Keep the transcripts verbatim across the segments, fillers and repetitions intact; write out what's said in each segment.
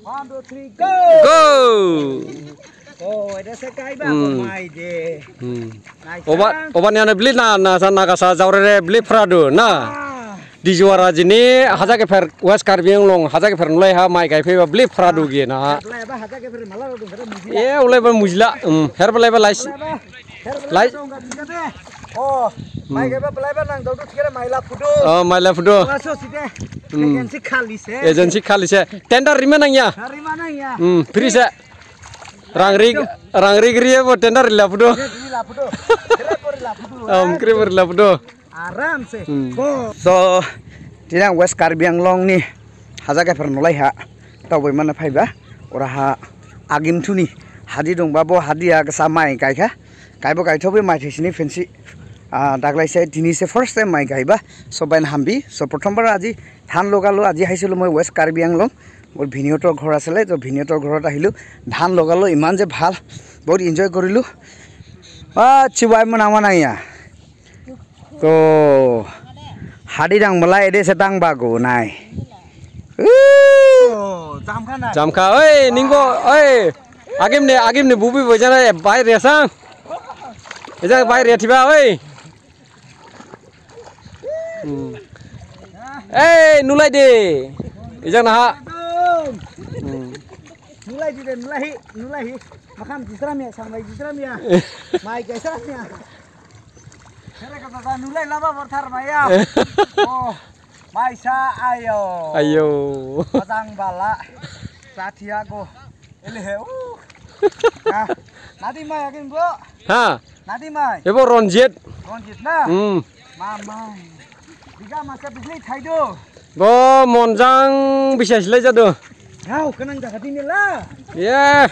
One, two, three, go! Go! Oh, ede se kaiba ko mai de. Hmm. Oba, oba ni ane beli na, na sa, na kasa jaurere beli phradu na. Dijuara jini haja kepher West Karbi Anglong haja kepher nulai ha mai gaiphaiba beli phradu gi na. Ulai ba haja kepher mala ro dong, mujila. Ye, ulai ba mujila. Hmm, her ba lai ba laisi. Her ba lai dong, ga tiga de. Oh, mai gaiba belai ba nang dong, tiga de mai la phudu. Oh, mai la phudu. Aso side. Hmm. Agency khali se. Agency khali se. Tender rima nang ya? Rima nang ya. Hmm, free se. Rang ri, rang ri giri bo tender rila phudu. Rila phudu. Kere bo rila phudu. Om, kere bo rila phudu. Aram se. Hmm. Bo. So, tinang West Karbi Anglong ni haja kepher nulai ha. Tao bai mana phaiba. Ora ha agim thuni. Hadi dongba bo hadi ha kasa mai gaikha. Gaibo gaithaobi mai thaisini phensi. Ah, daglai se dini se first time mai gaiba. So bain hambi. So prothombar aji dhan logalo aji haisolo moi West Karbi Anglong. Mor bhiniyotor ghor asele, to bhiniyotor ghorot ahilu. Dhan logalo iman je bhal. Bahut enjoy korilu. Ah, chibai mana mana ya. To hadi dang malai ede se dang bago nai. Uh. Oh, jamkha nai. Jamkha, oi, ningbo, oi. Agim ne, agim ne bubi bojana, eh, bai resang. Ejang bai re thiba, oi. Hmm. Eh, nulai de. Ejang naha. Hmm. Nulai de, nulai hi, nulai hi. Makham jisram ya, sambai jisram ya. Mai kaisram ya. Kere kata ta nulai laba borthar maya. Oh, maisa ayo. Ayo. Padang bala. Sathia go. Ele he, uh. Ah, nadi mai agin bro. Ha? Nadi mai. Ebo Ronjit. Ronjit na? Hmm. Mamai. Biga masa bisni thaidu. Bo monjang bisa silai jadu. Rao kenang jaga dini la. Ye.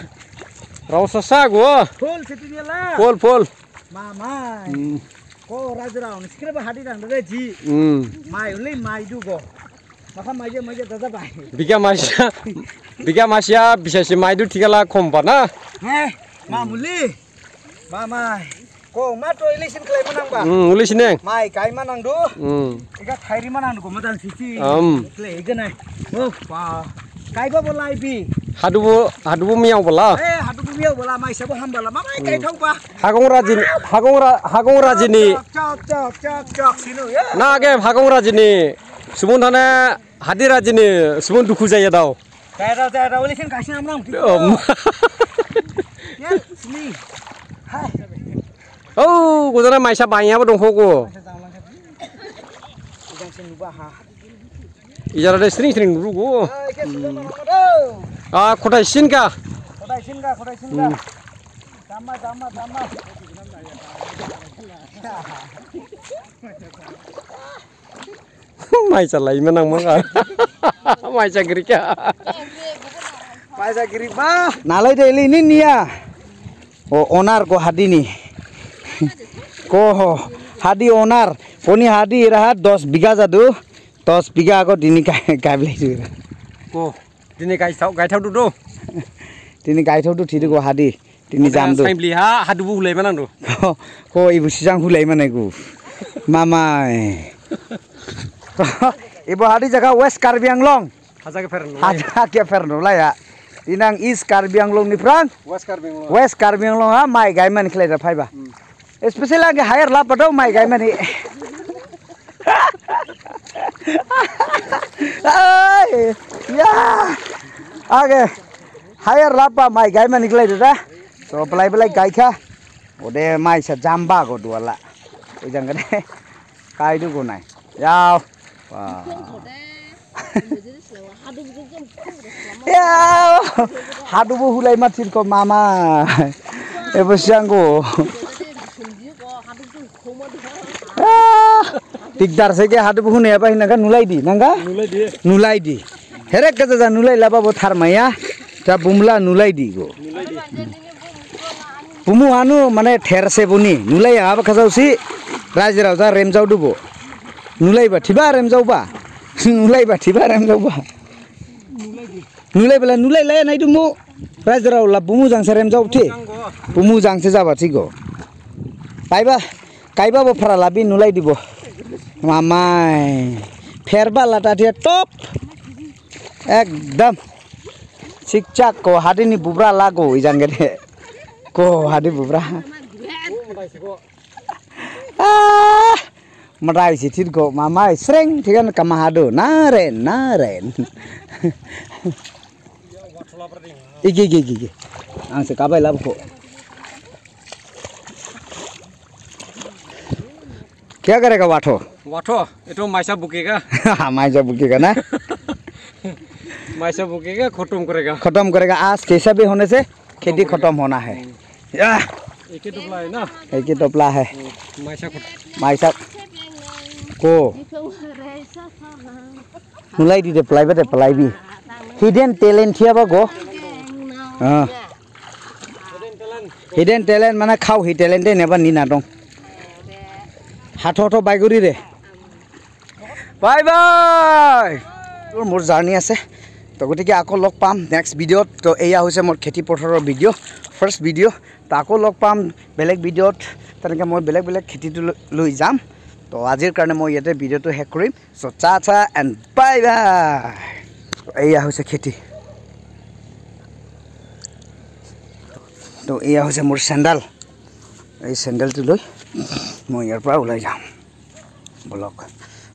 Rao sasa gua. Full siti ni la. Full, full. Mamai. Hmm. Ko rajrao ni sikre ba hadi dang dada ji. Hmm. Mai uli mai du go. Maka maja maja dada bai. Biga masia, biga masia bisa si maidu tiga la khomba na. Eh, mamuli. Mamai. Ko ma to ilisin khlai manang ba. Hmm, ilisin neng. Mai kai manang du. Hmm. Iga thairi manang du ko madan sisi. Am. Khlai iga nai. Oh, pa. Kai ba bolai bi. Hadubu, hadubu miau bola. Eh, hadubu miau bola mai sabo ham bola. Mamai kai thau ba. Hagong rajini, hagong ra, hagong rajini. Chok, chok, chok, chok, chok, sinu ya. Na age hagong rajini. Subun thane hadi rajini, subun dukhu jaya dao. Jaya dao, jaya dao, ilisin kaisi nam nam. Om. Ya, sini. Hai. Oh, gudana maisa banya ba dongkho go. Maisa janglang kha. Ijang sin luba ha. Ijara de sring sring rugo. Ah, ike sudah mana mana do. Ah, khotai sin ka. Khotai sin ka, khotai sin ka. Hmm. Jama, jama, jama. Maisa lai manang maka. Maisa giri ka. Maisa giri ba. Nalai de ili ni niya. O owner ko hadi ni. Ko ho, hadi owner. Koni hadi iraha dos bigha jadu. Dos bigha ko dini kai, kai beli tu. Ko dini kai thau, kai thau du do. Dini kai thau du thidu ko hadi. Dini jam du. Saimli ha, hadubu hulai manang du. Ko, ko ibu sijang hulai manai gu. Mamai. Ibu hadi jaga West Karbi Anglong. Haja kepher nulai. Haja kepher nulai ya. Inang East Karbi Anglong ni phrang. West Karbi Anglong. West Karbi Anglong ha mai gaiman khlai da phaiba. Hmm. Especially age higher lap padau mai gaiman hi. Ai, ya. Age higher lap pa mai gaiman khlai da. So belai belai gaikha. Ode maisa jamba go duala. Ejang gade. Kai du go nai. Yao. Wah. Yao. Hadubu hulai ma thir ko mama. Ebo sianggo. Ah. Dikdar se ke hadubu hune apa hinangka nulai di, nangka? Nulai di. Nulai di. Herek kaja ja nulai laba bo tharmaya. Ja bumla nulai di go. Nulai di. Bumu hanu mane therse buni. Nulai aba khasao si. Raji rao ja remjao dubo. Nulai ba thiba remjao ba. Nulai ba thiba remjao ba. Nulai bala nulai lai nai dumu. Raji rao la bumu jang se remjao thi. Bumu jang se jaba thi go. Kaiba, kaiba bo phara labi nulai dibo. Mamai. Pherba lata thia top. Ekdam. Chikchak ko hadi ni bubra lago ijang gede. Ko hadi bubra. Ah, madai si thir go mamai sreng thikan kama hadu. Naren, naren. Igi, igi, igi, igi. Ang se kabai lab ko. क्या करेगा वाठो? वाठो, ये तो माइसा बुकेगा। माइसा बुकेगा ना? माइसा बुकेगा, खत्म करेगा। खत्म करेगा। आज कैसा भी होने से खेती खत्म होना है। हम्म। या। एक ही टोपला है ना? एक ही टोपला है। हम्म, माइसा खत- माइसा को। Mulai di de pelai ba de pelai bi. Hidden talent thiya ba go. Ah. Hidden talent mane khao hi talent de neba ni na dong. Hatho tho bai guri de. Bye bye. তোৰ মোৰ জাৰ্ণি আছে। তো গতিকে আকৌ লগ পাম নেক্সট ভিডিঅ'ত। তো এয়া হৈছে মোৰ খেতি পথাৰৰ ভিডিঅ', ফাৰ্ষ্ট ভিডিঅ'। তো আকৌ লগ পাম বেলেগ ভিডিঅ'ত, তেনেকৈ মই বেলেগ বেলেগ খেতিটো লৈ- লৈ যাম। তো আজিৰ কাৰণে মই ইয়াতে ভিডিঅ'টো শেষ কৰিম। চ' টাটা এণ্ড বাই বাই। এয়া হৈছে খেতি। তো এয়া হৈছে মোৰ চেণ্ডেল। এই চেণ্ডেলটো লৈ মই ইয়াৰ পৰা ওলাই যাম। বলক।